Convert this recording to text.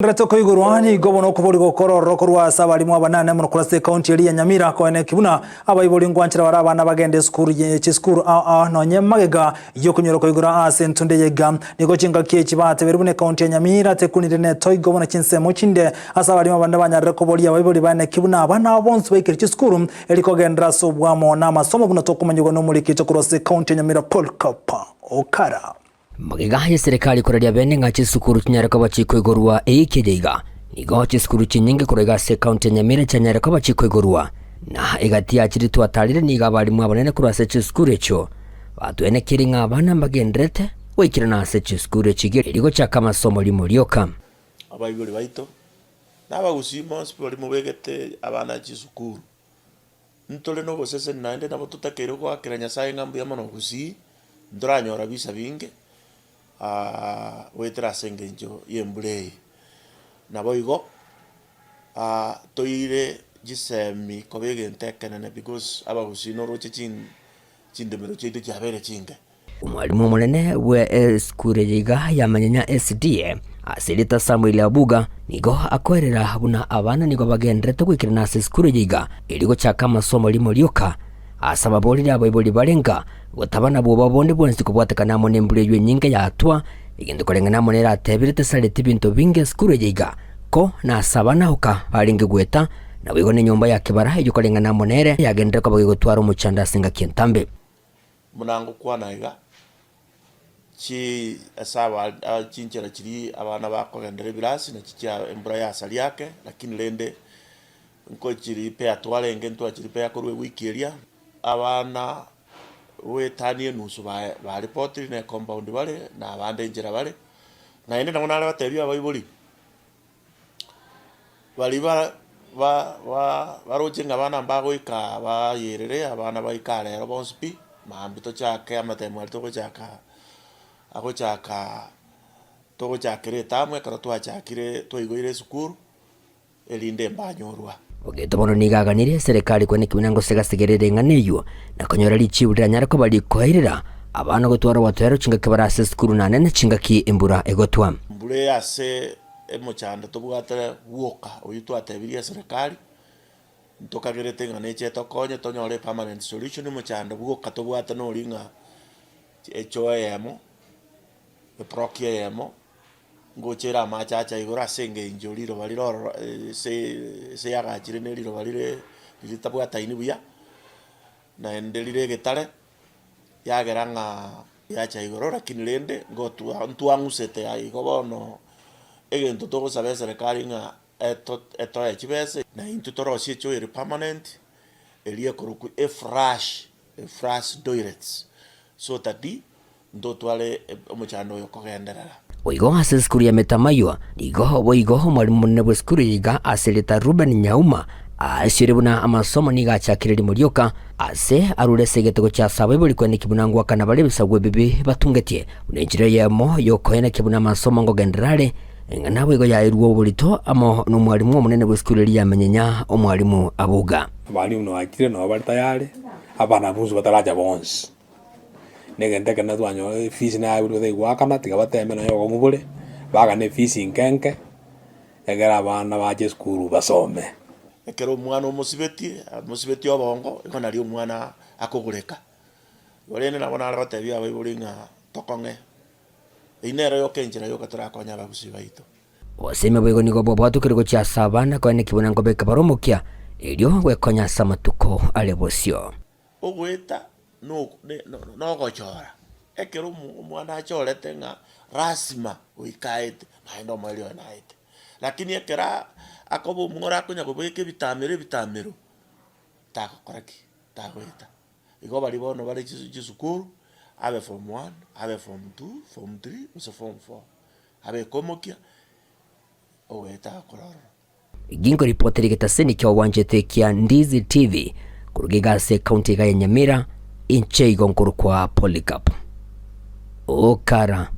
Rete koigorwa nigo bono okobori gokora ororo korwa ase abalimu abanene mono korwa ase ekaunti eria ya Nyamira koeneki buna abaibori ngwanchera bare abana bagende esukuru ye chisukuru ao ao nonye magega yokonyora koigora ase entunde eye iga. Nigo chingaki echi batebeire buna ekaunti ya Nyamira tekunire netoigo buna chinsemo chinde ase abalimu abande banyarire koboria abaibori baeneki buna abana abo bonsi baikire chisukuru eri kogenderera ase obwamo na amasomo buna tokomanyigwa nomoriki oito korwa ase ekaunti ya Nyamira Polycarp Okara. Magega y'eserekari koraria bene ng'a chisukuru chinyare koba chikoigorwa eyiki eye iga, nigo chisukuru chinyinge korwa iga ase ekaunti ya Nyamira chianyare koba chikoigorwa. Na egati ya chiria twatarire nigo abalimu abanene korwa ase chisukuru echio batwenekeire ng'a abana mbagendererete goikerana ase chisukuru echi iga erio gochaka amasomo rimo rioka. Abaibori baito, na abagusii bonsi baria mobegete abana chisukuru, Ntore noboseseni naende nabo totakeire goakera Nyasae ng'a mbuya mono gusii, ntoranyora bisa binge goetera ase engencho y'embura eye. Naboigo toire chisemi koba egento ekenene because abagusii noroche chin chindemero chiaito chiabeire chinke. Omwalimu omonene bwe esukuru eye iga ya Manyanya SDA ase erieta Samuel Abuga nigo akoerera buna abana nigo bagendererete goikerana ase esukuru eye iga erio gochaka amasomo rimo rioka ase ababorire abaibori bare nka gotaba na bwoba bonde bwensi kobwatekana amo nembura eywo enyinge yatwa egento koreng'ana amo neratebire tesareti binto binge esukuru eye iga ko nase abana oka barenge goeta naboigo nenyomba ya kebara eywo koreng'ana amo nere yagenderere koba gegotwara omochando ase engaki entambe. Buna ngokwana iga, chi ase aba chinchera chiria abana bakogendera ebirasi nachi chia embura yasaria ake, lakini rende nkochiripea twarenge ntwachiripea korwa ewiki eria, abana goetania enusu ba baripotiri na ecompound bare, na abande enchera bare, naende nabo nare gotebia abaibori. Baria ba ba ba baroche ng'a abana mbagoika bayerere, abana baike arero bonsi pi, mambia tochake amatemo aria togochaka agochaka togochakera etamu ekero twachakire twaigoire esukuru, erinde mbanyorwa. Ogeto bono nigo aganirie eserekari kwane kebuna gose gasegerere eng'ana eyio, na konyora richibu riranyare koba rikoirera abana gotwara obotoereru chingaki bare ase esukuru na nene chingaki embura egotwa. Mbura eye ase emochando tobwate bwoka oyio twatebirie eserekari, ntokagerete ng'a neche etokonye tonyore epermanent solution omochando bwoka tobwate noria ng'a echoo eyemo, eproki eyemo. Ngocha ere amache acha igoro ase engencho riroba rire ororo ase ase yagachire ne riroba rire ritabwataini buya, naende rire egetare, yagera ng'a yacha igoro lakini rende ngotwa ntwang'usete aye igo bono, egento togosaba eserekari ng'a eto etoe chibesa na intwe torosie echoo ere permanent, eria ekorokwa eflush, eflush toilets, so that. Ntotware omochando oyo kogenderera. Boigo ase esukuru ya Metamaywa, nigo boigo omwalimu omonene bw'esukuru eye iga ase erieta Reuben Nyauma aesiore buna amasomo nigo achakire rimo rioka ase arure ase egetego chia ase abaibori koenekia buna ngoakana bare ebisaku ebibe batungetie buna enchera eyemo y'okoenekia buna amasomo ngogenderera are eng'ana boigo yairwe oborito amo nomwalimu omonene bw'esukuru eria ya Menyenya omwalimu Abuga. Abalimu nabachire nabo bare tayari, abana bonsi bataracha bonsi. Na egento ekero twanyora efees naye abwo batari goakana tiga bateme nonye obokong'u bore, baakane efees nke nke, egere abana bache esukuru basome. Ekero omwana omosibetie, amosibetie obongo, igo nario omwana akogoreka. Igo rende nabo nare gotebia abaibori ng'a tokong'e, eyio nero yoka enchera yoka torakonye abagusii baito. Oboseemia boigo nigo bwabwatokire gochia ase abana koeneki buna nkobeka bare omokia, erio gwekonya ase amatuko are bosio. Ogoeta nogochora, ekero omwana achorete ng'a lasima goika aete, naende omoerio oye naete. Lakini ekero akoba omworo akonya kobeka ebitamero ebitamero, tagokora ki? Tagoeta. Igo baria bono bare chisukuru, abe form one, abe form two, form three, gose form four, abeke omokia, ogoeta agakora ororo. Ginkoripotera egetaseni kia obwanchete kia Ndizi TV koruga iga ase ekaunti iga ya Nyamira, inche igo nkorokwa Polycarp Okara.